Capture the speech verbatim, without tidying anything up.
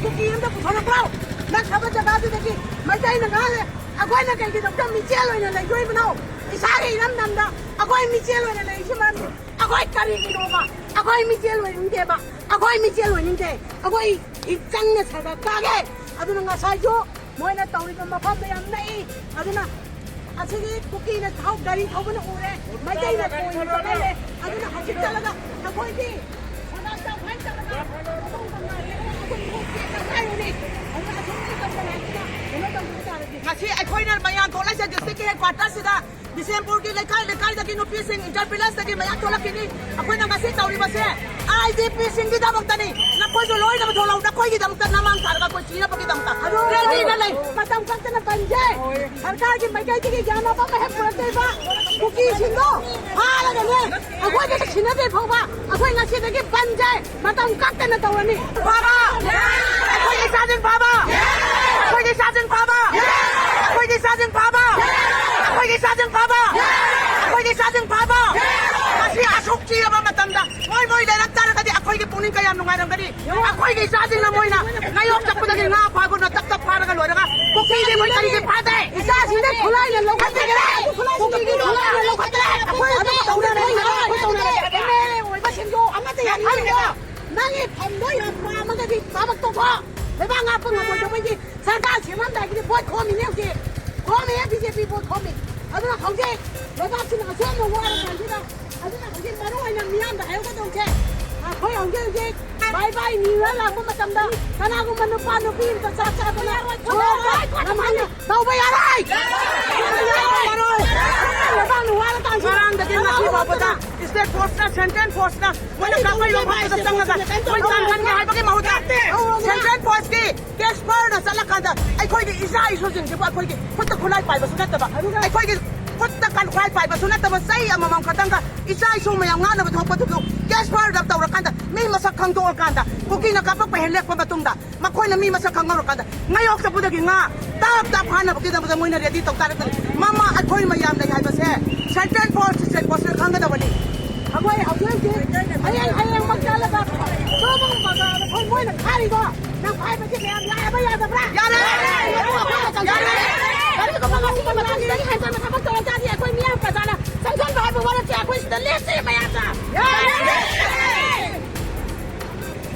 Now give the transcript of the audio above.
ꯀꯨꯀꯤ ꯑꯝꯇ ꯄꯨꯊꯣꯔꯛꯄ꯭ꯔꯣ? ꯅꯛꯈ꯭ꯔꯕ ꯖꯒꯥꯗꯨꯗꯒꯤ ꯃꯩꯇꯩꯅ ꯉꯥꯡꯉꯦ꯫ ꯑꯩꯈꯣꯏꯅ ꯀꯩꯒꯤꯗꯃꯛꯇ ꯃꯤꯆꯦꯜ ꯑꯣꯏꯅ ꯂꯩꯗꯣꯔꯤꯕꯅꯣ? ꯏꯁꯥꯒꯤ ꯏꯔꯝꯗꯝꯗ ꯑꯩꯈꯣꯏ ꯃꯤꯆꯦꯜ ꯑꯣꯏꯅ ꯂꯩꯔꯤꯁꯤ ꯃꯔꯝꯗꯤ ꯑꯩꯈꯣꯏ ꯀꯔꯤꯒꯤꯅꯣꯕ? ꯑꯩꯈꯣꯏ ꯃꯤꯆꯦꯜ ꯑꯣꯏꯅꯤꯡꯗꯦꯕ꯫ ꯑꯩꯈꯣꯏ ꯃꯤꯆꯦꯜ ꯑꯣꯏꯅꯤꯡꯗꯦ꯫ ꯑꯩꯈꯣꯏ ꯆꯪꯅ ꯁꯔꯒ ꯀꯥꯒꯦ꯫ ꯑꯗꯨꯅ ꯉꯁꯥꯏꯁꯨ ꯃꯣꯏꯅ ꯇꯧꯔꯤꯕ ꯃꯐꯝꯗ ꯌꯥꯝ ꯅꯛꯏ꯫ ꯑꯗꯨꯅ ꯑꯁꯤꯒꯤ ꯀꯨꯀꯤꯅ ꯊꯧ-, ꯒꯥꯔꯤ ꯊꯧꯕꯅ ꯎꯔꯦ, ꯃꯩꯇꯩꯅ ꯀꯣꯏꯅ ꯆꯠꯍꯜꯂꯦ꯫ ꯑꯗꯨꯅ ꯍꯧꯖꯤꯛ ꯆꯠꯂꯒ ꯑꯩꯈꯣꯏꯒꯤ ꯁꯣꯅꯥ ꯆꯥꯎꯈꯥꯏ ꯆꯠꯂꯒ ꯃꯇꯧ ꯇꯝꯅꯔꯦ꯫ ꯑꯩꯈꯣꯏ ꯀꯣꯛ ꯆꯦꯠꯅ ꯍꯥꯏꯔꯨꯅꯦ꯫ ꯑꯗꯨꯅ ꯑꯁꯣꯝꯒꯤ ꯀꯝꯄꯅꯤꯁꯤꯅ ꯀꯩꯅꯣ ꯇꯧꯗꯕ ꯇꯥꯔꯗꯤ꯫ ꯉꯁꯤ ꯑꯩꯈꯣꯏꯅ ꯃꯌꯥꯝ ꯊꯣꯛꯂꯛꯏꯁꯦ ꯗꯤꯁꯇ꯭ꯔꯤꯛꯀꯤ ꯍꯦꯗ ꯀ꯭ꯋꯥꯇꯔꯁꯤꯗ ꯕꯤꯁꯦꯝꯄꯨꯔꯒꯤ ꯂꯩꯀꯥꯏ ꯂꯩꯀꯥꯏꯗꯒꯤ ꯅꯨꯄꯤꯁꯤꯡ, ꯏꯟꯇꯔ ꯚꯤꯂꯦꯖꯇꯒꯤ ꯃꯌꯥꯝ ꯊꯣꯛꯂꯛꯈꯤꯅꯤ꯫ ꯑꯩꯈꯣꯏꯅ ꯉꯁꯤ ꯇꯧꯔꯤꯕꯁꯦ ꯑꯥꯏ ꯗꯤ ꯄꯤꯁꯤꯡꯒꯤꯗꯃꯛꯇꯅꯤ꯫ ꯅꯈꯣꯏꯁꯨ ꯂꯣꯏꯅꯕ ꯊꯣꯛꯂꯛꯎ, ꯅꯈꯣꯏꯒꯤꯗꯃꯛꯇ ꯅꯃꯥꯡ ꯊꯥꯔꯒ ꯑꯩꯈꯣꯏ ꯁꯤꯅꯕꯒꯤꯗꯃꯛꯇ ꯑꯗꯣ ꯔꯦꯗꯤꯗ ꯂꯩ꯫ ꯃꯇꯝ ꯀꯛꯇꯅ ꯕꯟꯁꯦ ꯁꯔꯀꯥꯔꯒꯤ ꯃꯥꯏꯀꯩꯗꯒꯤ ꯌꯥꯅꯕ ꯑꯃ ꯍꯦꯛ ꯄꯨꯔꯛꯇꯣꯏꯕ ꯀꯨꯀꯤꯁꯤꯡꯗꯣ ꯐꯥꯔꯒꯅꯦ ꯑꯩꯈꯣꯏꯒ ꯁꯤꯟꯅꯗ꯭ꯔꯤ ꯐꯥꯎꯕ ꯑꯩꯈꯣꯏ ꯉꯁꯤꯗꯒꯤ ꯕꯟꯁꯦ ꯃꯇꯝ ꯀꯛꯇꯅ ꯇꯧꯔꯅꯤ꯫ ꯐꯥꯕ! ꯑꯩꯈꯣꯏꯒꯤ ꯏꯆꯥꯁꯤꯡ ꯐꯥꯕ! ꯑꯩꯈꯣꯏꯒꯤ ꯏꯆꯥꯁꯤꯡ ꯐꯥꯕ! ꯑꯩꯈꯣꯏꯒꯤ ꯏꯆꯥꯁꯤꯡ ꯐꯥꯕ! ꯑꯩꯈꯣꯏꯒꯤ ꯏꯆꯥꯁꯤꯡ ꯐꯥꯕ! ꯑꯩꯈꯣꯏꯒꯤ ꯏꯆꯥꯁꯤꯡ ꯐꯥꯕ! ꯃꯁꯤ ꯑꯁꯨꯛ ꯆꯤꯔꯕ ꯃꯇꯝꯗ ꯃꯣꯏ ꯃꯣꯏ ꯂꯩꯔꯝ ꯇꯥꯔꯒꯗꯤ ꯑꯩꯈꯣꯏꯒꯤ ꯄꯨꯛꯅꯤꯡ ꯀꯌꯥꯝ ꯅꯨꯡꯉꯥꯏꯔꯝꯒꯅꯤ? ꯑꯩꯈꯣꯏꯒꯤ ꯏꯆꯥꯁꯤꯡꯅ ꯃꯣꯏꯅ ꯉꯥꯌꯣꯛ ꯆꯠꯄꯗꯒꯤ ꯉꯥ ꯐꯥꯕꯅ ꯇꯞ ꯇꯞ ꯐꯥꯔꯒ ꯂꯣꯏꯔꯒ ꯄꯨꯈ꯭ꯔꯤꯗꯤ ꯃꯣꯏ ꯀꯔꯤꯒꯤ ꯐꯥꯗꯦ? ꯏꯆꯥꯁꯤꯡꯗ ꯈꯨꯠꯂꯥꯏꯅ ꯂꯧꯈꯠꯇ꯭ꯔꯦ꯫ ꯄꯨꯈ꯭ꯔꯤꯗꯤ ꯈꯨꯠꯂꯥꯏꯅ ꯂꯧꯈꯠꯇ꯭ꯔꯦ꯫ ꯑꯩꯈꯣꯏ ꯑꯗꯨꯝ ꯇꯧꯅꯔꯦ꯫ ꯑꯩꯈꯣꯏ ꯇꯧꯅꯔꯦ꯫ ꯑꯦꯝ ꯑꯦꯜ ꯑꯦ ꯑꯣꯏꯕꯁꯤꯡꯗꯣ ꯑꯃꯠꯇ ꯌꯥꯅꯤꯡꯗꯦ꯫ ꯅꯪꯒꯤ ꯐꯝꯗꯣ ꯌꯥꯝ ꯄꯥꯝꯃꯒꯗꯤ ꯊꯕꯛ ꯇꯧꯊꯣꯛ꯫ ꯂꯩꯕꯥꯛ ꯉꯥꯛꯄ ꯉꯝꯃꯣꯏꯗꯕꯒꯤ ꯁꯔꯀꯥꯔ ꯁꯦꯝꯃꯝꯗꯥꯏꯒꯤꯗꯤ ꯚꯣꯠ ꯈꯣꯝꯃꯤꯅꯦ ꯍꯧꯖꯤꯛ꯫ ꯈꯣꯝꯃꯤꯅꯦ ꯕꯤ ꯖꯦ ꯄꯤ ꯚꯣꯠ ꯈꯣꯝꯃꯤ꯫ ꯑꯗꯨꯅ ꯍꯧꯖꯤꯛ ꯂꯩꯕꯥꯛꯁꯤꯅ ꯑꯁꯣꯟꯕ ꯋꯥꯔ ꯀꯥꯟꯁꯤꯗ, ꯑꯗꯨꯅ ꯍꯧꯖꯤꯛ ꯃꯔꯨ ꯑꯣꯏꯅ ꯃꯤꯌꯥꯝꯗ ꯍꯥꯏꯍꯧꯒꯗꯧꯁꯦ, ꯑꯩꯈꯣꯏ ꯍꯧꯖꯤꯛ ꯍꯧꯖꯤꯛ ꯕꯥꯏ ꯕꯥꯏ ꯅꯤꯔ ꯂꯥꯛꯄ ꯃꯇꯝꯗ ꯀꯅꯥꯒꯨꯝꯕ ꯅꯨꯄꯥ ꯅꯨꯄꯤ ꯑꯝꯇ ꯆꯥꯛ ꯆꯥꯗꯅ ꯂꯝꯍꯥꯡꯗ ꯇꯧꯕ ꯌꯥꯔꯣꯏ! ꯂꯩꯕꯥꯛꯅ ꯋꯥꯔ ꯀꯥꯟꯁꯤꯗ ꯉꯔꯥꯡꯗꯒꯤ ꯉꯁꯤ ꯐꯥꯎꯕꯗ ꯁ꯭ꯇꯦꯠ ꯐꯣꯔꯁꯅ, ꯁꯦꯟꯇ꯭ꯔꯦꯜ ꯐꯣꯔꯁꯅ ꯃꯣꯏꯅ ꯀꯥꯞꯄꯩ ꯃꯐꯝꯗꯨꯗ ꯆꯪꯉꯒ ꯃꯣꯏ ꯇꯥꯟꯍꯟꯒꯦ ꯍꯥꯏꯕꯒꯤ ꯃꯍꯨꯠꯇ ꯁꯦꯟꯇ꯭ꯔꯦꯜ ꯐꯣꯔꯁꯀꯤ ꯀꯦꯁꯄꯔꯅ ꯆꯠꯂꯀꯥꯟꯗ ꯑꯩꯈꯣꯏꯒꯤ ꯏꯆꯥ ꯏꯁꯨꯁꯤꯡꯁꯤꯕꯨ ꯑꯩꯈꯣꯏꯒꯤ ꯈꯨꯠꯇ ꯈꯨꯠꯂꯥꯏ ꯄꯥꯏꯕꯁꯨ ꯅꯠꯇꯕ, ꯑꯩꯈꯣꯏꯒꯤ ꯈꯨꯠꯇ ꯈꯨꯠꯂꯥꯏ ꯄꯥꯏꯕꯁꯨ ꯅꯠꯇꯕ ꯆꯩ ꯑꯃꯃꯝ ꯈꯛꯇꯪꯒ ꯏꯆꯥ ꯏꯁꯨ ꯃꯌꯥꯝ ꯉꯥꯡꯅꯕ ꯊꯣꯛꯄꯗꯨꯕꯨ ꯀꯦꯁꯄꯔꯗ ꯇꯧꯔꯀꯥꯟꯗ ꯃꯤ ꯃꯁꯛ ꯈꯪꯗꯣꯛꯑꯀꯥꯟꯗ ꯀꯨꯀꯤꯅ ꯀꯥꯞꯄꯛꯄ ꯍꯦꯛ ꯂꯦꯞꯄ ꯃꯇꯨꯡꯗ ꯃꯈꯣꯏꯅ ꯃꯤ ꯃꯁꯛ ꯈꯪꯍꯧꯔꯀꯥꯟꯗ ꯉꯥꯌꯣꯛ ꯆꯐꯨꯗꯒꯤ ꯉꯥ ꯇꯞ ꯇꯞ ꯐꯥꯅꯕꯒꯤꯗꯃꯛꯇ ꯃꯣꯏꯅ ꯔꯦꯗꯤ ꯇꯧ ꯇꯥꯔꯒꯗꯤ ꯃꯃꯥ ꯑꯩꯈꯣꯏ ꯃꯌꯥꯝ ꯂꯩ ꯍꯥꯏꯕꯁꯦ ꯁꯦꯟꯇ꯭ꯔꯦꯜ ꯐꯣꯔꯁ, ꯁ꯭ꯇꯦꯠ ꯐꯣꯔꯁꯅ ꯈꯪꯒꯗꯕꯅꯤ꯫ ꯑꯩꯈꯣꯏ ꯍꯧꯖꯤꯛ ꯍꯧꯖꯤꯛ ꯍꯌꯦꯡ ꯍꯌꯦꯡꯃꯛ ꯆꯠꯂꯒ ꯁꯣꯝ ꯕꯖꯥꯔꯗ ꯑꯩꯈꯣꯏ ꯃꯣꯏꯅ ꯊꯥꯔꯤꯗꯣ ꯅꯪ ꯍꯥꯏꯕꯁꯤ ꯃꯌꯥꯝ ꯌꯥꯔꯕ ꯌꯥꯗꯕ꯭ꯔꯥ? ꯌꯥꯔꯦ! ꯌꯥꯔꯦ! ꯌꯥꯔꯦ! ꯀꯔꯤꯒꯨꯝꯕ ꯉꯁꯤꯒꯤ ꯃꯇꯥꯡꯁꯤꯗꯒꯤ ꯍꯦꯟꯖꯟꯅ ꯊꯕꯛ ꯇꯧꯔ ꯇꯥꯔꯗꯤ ꯑꯩꯈꯣꯏ ꯃꯤꯌꯥꯝ ꯄ꯭ꯔꯖꯥꯅ ꯆꯪꯁꯤꯟꯕ ꯍꯥꯏꯕ ꯋꯥꯔꯛꯁꯦ ꯑꯩꯈꯣꯏ ꯁꯤꯗ ꯂꯦꯞꯁꯤ ꯃꯌꯥꯝꯅ! ꯌꯥꯔꯦ!